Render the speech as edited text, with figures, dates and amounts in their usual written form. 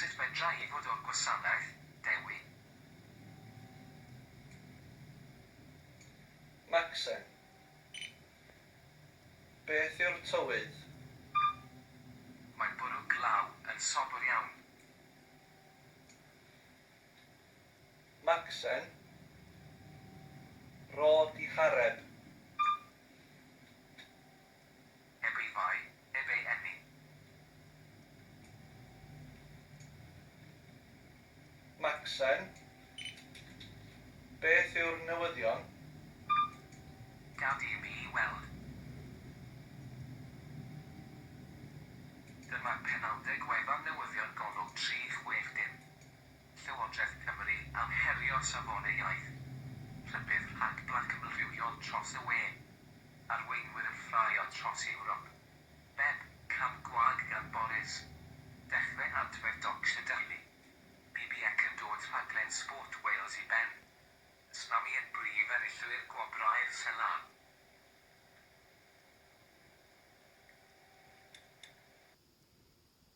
Sut fedra i fod o'r gwasanaeth, Dewi? Macsen, Beth yw'r tywydd? Mae'n bwrw glaw yn sobr iawn. Macsen, Rho dihareb. Heb ei fai, heb ei eni. Macsen, Beth yw'r newyddion? Gad i mi weld. Dyma'r penawdau gwefan newyddion Golwg 360. Llywodraeth Cymru am herio safonau iaith. Rhybudd rhag blacmel rhywiol tros y we. Arweinwyr yn ffraeo tros Ewrop. Beb, cam gwag gan Boris. Dechrau adfer Docs y Daily.